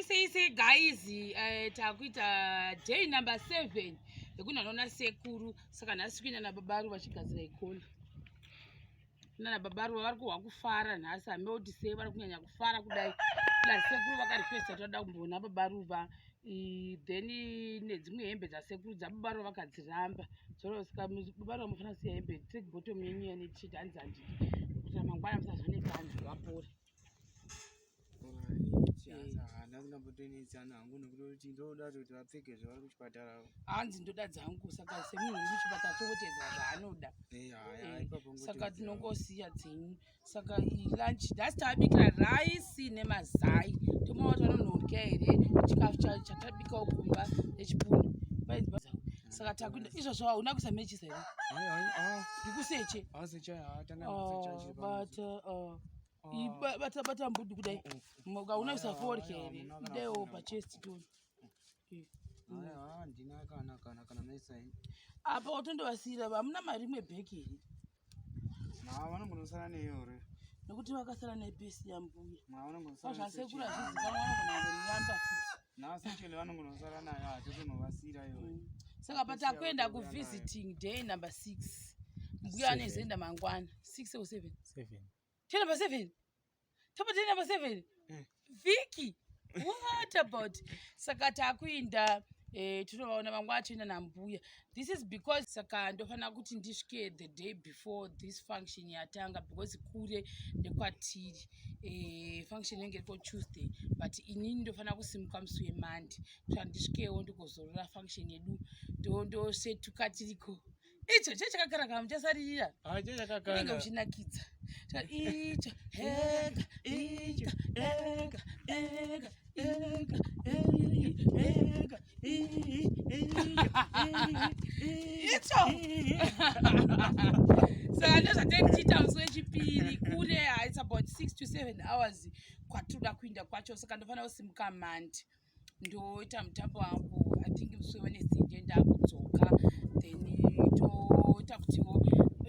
Sei sei guys, takuita day number 7 yekunanoona sekuru. Saka nhasi kuina nababa Ruva vachigadzira ikona. Nana baba Ruva vari kuhwa kufara nhasi, hambe kuti sei vari kunyanya kufara kudai. Plus sekuru vakarequesta toda kumboona baba Ruva. Then nedzimwe hembe dzasekuru dzababa Ruva vakadziramba. Saka baba Ruva mufanira kusiya hembe track bottom yenyu yani t-shirt, hanzi handidi kuti mangwana musazonetsana, vapore. Handingambotonetsana hangu nekuti ndoda kuti vapfeke zvavari kuchipatara. Hanzi ndoda dzangu. Saka semunhu uri kuchipatara, tongotedzera zvaanoda. Saka tinongosiya dzenyu. Saka lunch nhasi tavabikira raisi nemazai. Tomaona kuti vanonodya here chikafu chatabikawo kumba nechipunu. Saka takuenda izvozvo. Hauna kuisa mechisa here? Ndikuseche. Bata bata bata mbudu kudai. Hauna kuisa fodya here? Idaiwo pachest toni. Handina kana mesai. Apa utondovasiyira. Hamuna mari imwe bheki here? Vanongonosara neyo re. Nekuti vakasara nepesi yambuya, zvasekuru hazvizikanwa, vanogona kungoriramba futi. Nasechele vanongonosara nayo, hatotonovasiyira iyoyo. Saka patakuenda kuvisiting day number 6, mbuya anezoenda mangwana 6 or 7? Day number 7, topa day number 7. Viki, what about? Saka takuinda, tinovaona mangwana, toenda nambuya. This is because saka ndofanira kuti ndisvike the day before this function yatanga, because kure nekwatiri. Function inenge iriko Tuesday, but inini ndofanira kusimuka musi weMonday kuti ndisvikewo ndigozorora function yedu, ndosvetuka tiriko. Icho che chakakara kana muchasaririra unenge uchinakidza. Icho ega, icho ega, ega, ega, ega, icho. Saka ndozvatei tichiita musi wechipiri. Kure, it's about 6 to 7 hours kwatinoda kuinda kwacho. Saka ndofanira kusimuka Monday, ndoita mutambo wangu. I think musi weWednesday ndiye ndakudzoka, then toita kutiwo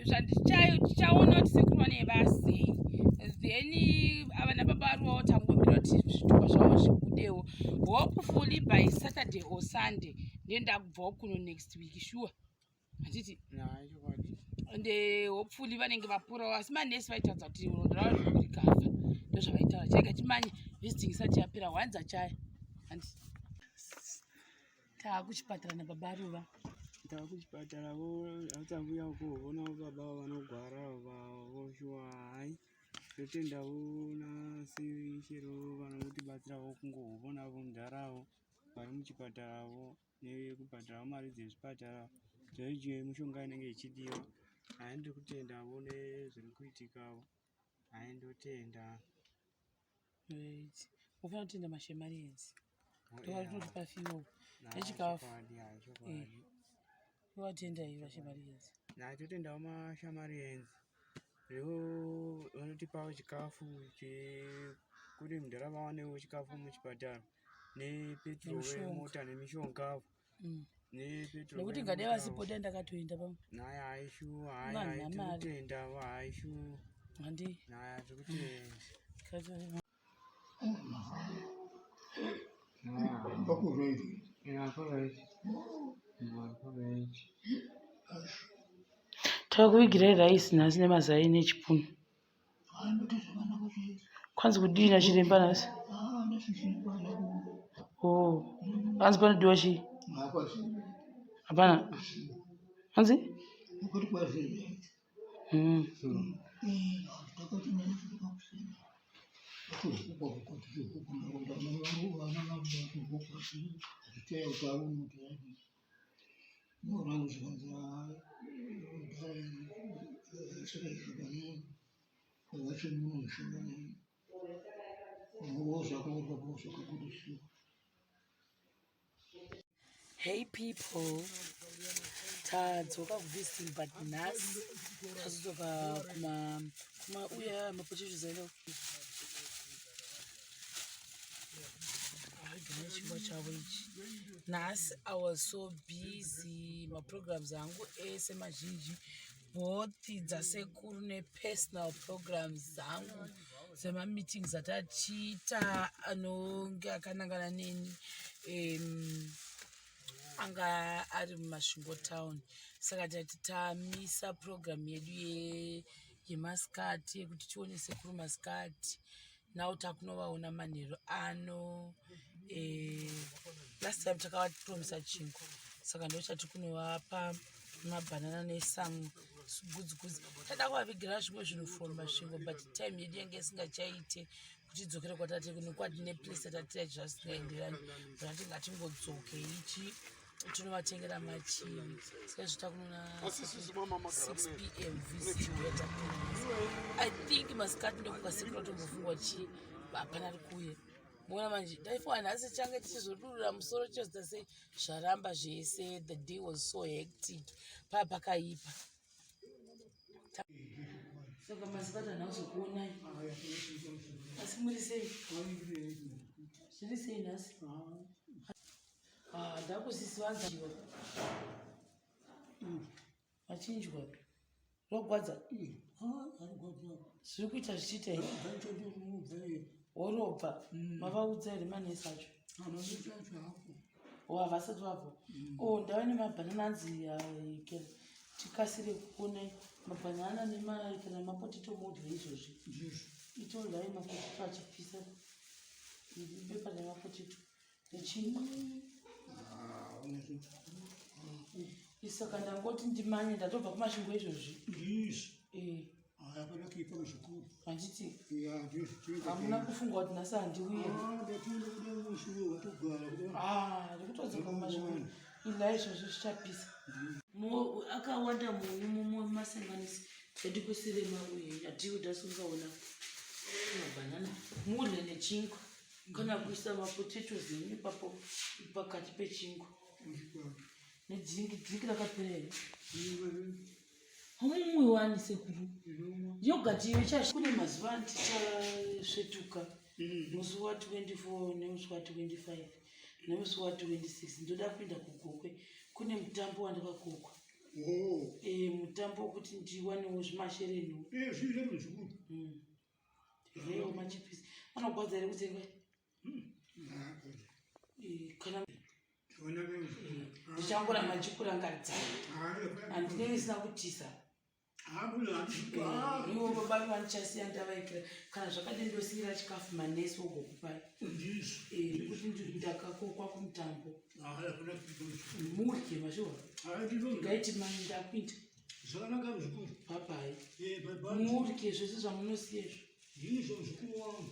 zvandichaona kuti sekuru vanee vasei. Then avana baba Ruvawo tangombira kuti zvitupa zvavo zvibudewo, hopefully by Saturday or Sunday ndiye ndakubvawo kuno next week, sure, handiti? Ende hopefully vanenge vapurawo, asi manesi vaitaridza kuti rondo ravo riri kurikavha. Ndozvavaitaura. Chega chimanye visiting isati yapera, hwanza chaya, handiti? Taakuchipatara nababa Ruva. Taakuchipatara vo, atauya kuonawo baba vanogwara vavo. Shuwa, hai, totendawo nasishero vanotibatsirawo kungoonavo mudharawo vari muchipataravo, nekubhadharawo mari dzezvipatara zvaije, mishonga inenge ichidiwa. Hai, ndiri kutendawo nezviri kuitikawo. Hai, ndotenda. Right, ufanira kutenda maShemarians, ndovari kutotipa fuel nechikafu. Iwatenda iyi vaShemarians. Totendawo maShamarians revo vanotipawo chikafu chekuti mudhara vawanewo chikafu muchipatara, nepetrol yemota, nemishonga. Nekuti ngadai vasipo, dai ndakatoenda pamwe. Naya, hai, shuwa, hai, hai, tirikutendawo, hai, shuwa. Handi. Naya, tirikutenda. Pakuredi. Right. Right. Takakuvigirai raisi nhasi nemazai nechipunu. Kwanzi kudii nachiremba nhasi? Oh, hanzi panodiwa chii? Hapana, hanzi. Hey people, tadzoka kuvisiting, but nhasi tazodzoka kuma uya mapotatoes aida chingwa chavo ichi. Nhasi I was so busy, maprograms angu ese mazhinji, both dzasekuru nepersonal programs dzangu. dzemameetings atatiita anonge akanangana neni um, anga ari mumasvingo town saka tati tamisa program yedu yemasikati yekuti tione sekuru masikati now takunovaona manheru ano eh, last time takavapromisa chingwa saka ndochatiri kunovapa mabhanana nesame goods goods tada kuvavigira zvimwe zvinhu from masvingo but time yedu yange isingachaite kuti idzokere kwatate nekwati neplace yatatira zvasingaenderani but ati ngatingodzoke ichi tinovatengera machivi sezvo takunoona 6 p m visit yatapinza i think masikati ndokukasekura tombofungwa chi hapana ari kuuya muona manje ndaifunga nhasi change tichizodurura musoro tichozita sei zvaramba zvese the day was so hectic paa pakaipa saka masikati handina kuzokuonai asi muri sei zviri sei nhasi ah, ndakusisi vanziwa machinjwa rogwadza zviri kuita zvichiita here worobva mavaudza here manesi acho o havasati vabva o ndava nemabhanana anzi kera tikasire kuona mabhanana kana mapotato modya izvozvi itodyai mapotato achipisa bepa nemapotato nechingwa isaka ndangoti ndimanye ndatobva kumasvingo izvozvi handiti hamuna kufunga kuti nhasi handiuye ndikutodzoka mumasvingo ila izvozvi zvichapisa akawanda munyu mumasanganisi endikusire mauye atiudasungaona mabhanana mudle nechingwa kana kuisa mapotatoes enyu ipapo pakati pechingwa nedrinki drinki rakapera here hamumwi wani sekuru yogati iyo icha kune mazuva andichasvetuka musi wa 24 nemusi wa 25 nemusi wa 26 ndoda kuenda kugokwe kune mutambo wandakakokwa Oh. e, mutambo wekuti ndiwanewo zvimashereni Eh, zviite muzukuru. Rewo machipisi anogwadza here kutsenga Eh, kana ndichangoramba ndichikurangaridzai handinenge isina kutisa ivo baba vandichasiya ndavaikira kana zvakadii ndosiyira chikafu manesi wogokupai nekuti ndakakokwa kumutambo murye mashuwa ngaiti mani ndakuita zvakanaka muzukuru bye bye murye zvese zvamunosiya izvo ndizvo muzukuru wangu